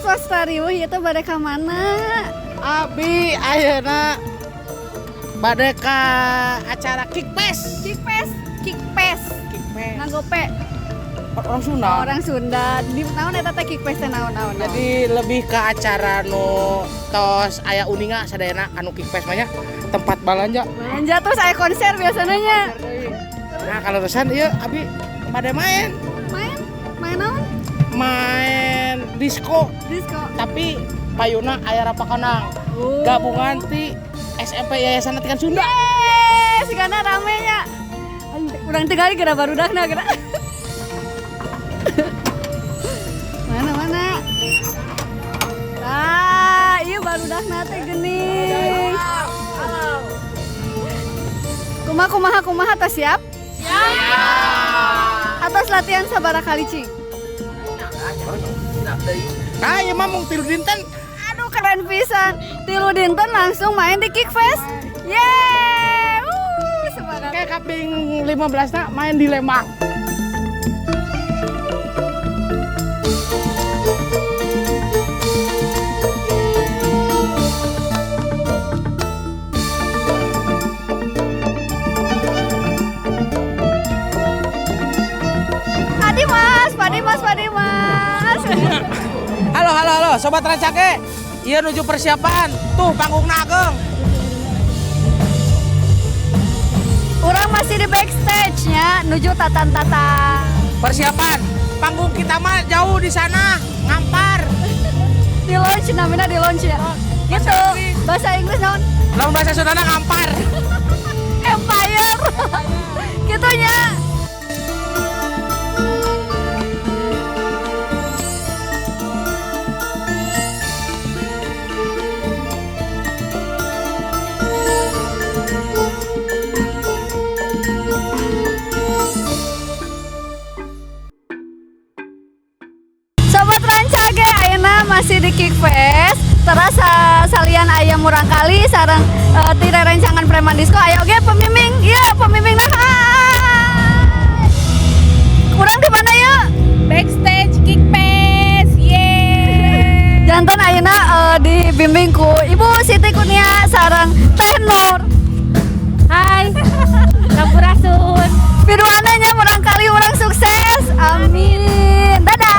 Tos riweuh ieu teh bade ka mana? Abi ayeuna bade ka acara Kickfest. Kickfest, Kickfest. Kickfest. Nganggo P. Orang Sunda. Orang Sunda. Di naon eta teh Kickfest teh naon-naon? Jadi lebih ke acara nu tos aya uninga sadayana anu Kickfest mah nya, tempat balanja. Belanja terus aya konser biasanya nya. Nah, kalau terusan ieu abi bade main. Main? Main naon? Main disco. Disco. Tapi payuna aya rapakandang. Oh. Gabungan ti SMP Yayasan Atikan Sunda. Yeay, sigana rame nya. Urang teu geura barudakna geura. Mana mana? Ah, ieu barudakna teh geuning. Kumaha kumaha kumaha tos siap? Siap. Atos latihan sabaraha kali cing? Nah, ieu mah mung 3 dinten. Aduh, keren pisan. 3 dinten langsung main di Kickfest. Yeay! Semangat. Kayak kaping 15 na main di Lembang. Adi Mas, Pak Dimas, Pak Dimas. Halo, halo, halo, Sobat Rancage. Iya nuju persiapan. Tuh panggungna ageng. Urang masih di backstage-nya nuju tatan-tatan. Persiapan. Panggung kita mah jauh di sana, ngampar. Di lounge namanya, di lounge ya. Gitu. Bahasa Inggris naon? Lamun bahasa Sundana ngampar. Empire. Gitunya. Sobat Rancage, ayeuna masih di Kickfest. Terasa salian ayam murang kali sareng ti rerencangan preman disco. Ayo oge pembimbing. Iya, pembimbing nah. Hai. Kurang di mana ya? Backstage Kickfest. Yeay. Jantan ayeuna dibimbing ku Ibu Siti Kurnia sareng Teh Nur. Hai. Sampurasun. Piduana nya murang kali urang sukses. Amin. Dadah.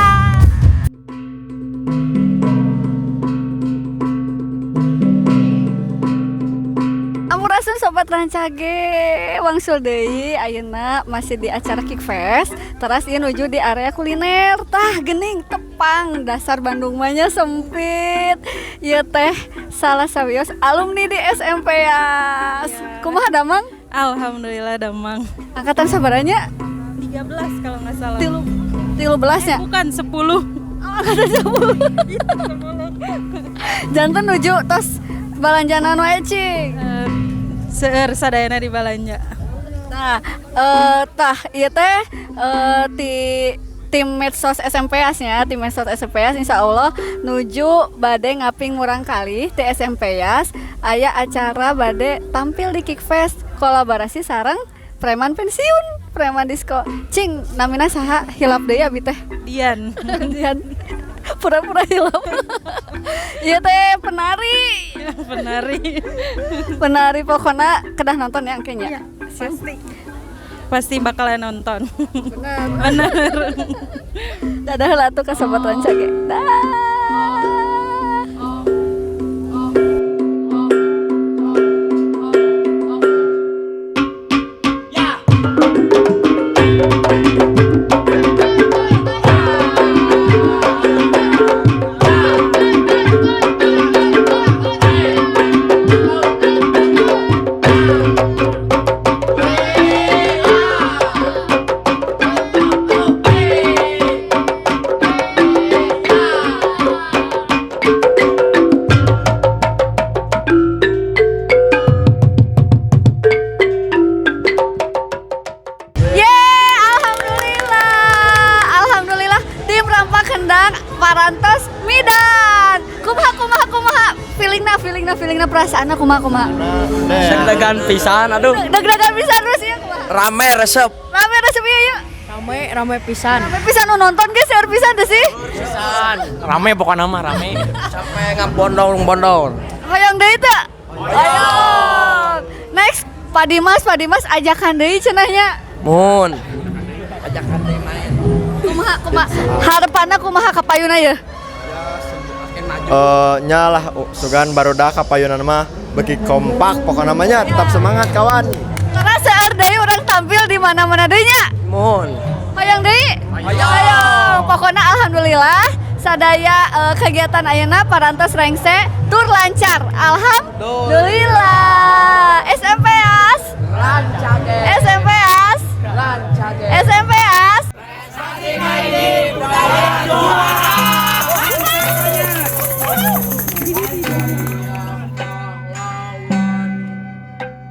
Sampurasun Sobat Rancage, wangsul deui ayeuna masih di acara Kickfest. Teras ieu nuju di area kuliner. Tah geuning tepang dasar Bandung mah nya sempit. Ieu teh salah sawios alumni di SMP Yas. Kumaha damang? Alhamdulillah damang. Angkatan sabaranya? 13 kalau nggak salah. 13 ya? Bukan, 10. Oh, angkatan 10. Janten nuju tos balanjana wae cing. Seueur sadayana di balanja. Nah, tah ieu teh ti tim medsos SMP Yas nya, tim medsos SMP Yas insya Allah nuju bade ngaping murang kali ti SMP Yas aya acara bade tampil di Kickfest kolaborasi sareng preman pensiun, preman disco. Cing, namina saha hilap deui abi teh? Dian. Dian. Pura-pura hilap. Ieu teh penari. Penari. Penari pokoknya kedah nonton ya kayaknya. Iya, pasti. Pasti bakalan nonton. Bener. Bener. Dadah lah tuh ke Sobat Rancage. Dah. Parantos Midan. Kumaha kumaha kumaha feelingna feelingna feelingna perasaanna kumaha kumaha. Deg-degan pisan aduh. Deg-degan pisan terus ya kumaha. Rame resep. Rame resep iya iya. Rame, rame pisan. Rame pisan nu nonton ge seueur pisan teh sih. Pisan. Rame pokoknya mah rame. Sampai ngabondong-bondong. Hoyong deui teu? Hoyong. Next, Pak Dimas, Pak Dimas ajakan deui cenah nya. Mun. Ajakan deui main. Kumaha kumaha harapanna kumaha ka payuna ye? Makin maju. Eh, nya lah sugan barudak kapayunan mah beki kompak pokokna mah nya, tetap semangat kawan. Karena seueur deui urang tampil di mana-mana deui nya. Mun. Hoyong deui? Hoyong. Pokoknya alhamdulillah sadaya kegiatan ayeuna parantos rengse tur lancar. Alhamdulillah. SMP AS. SMP AS. SMP AS.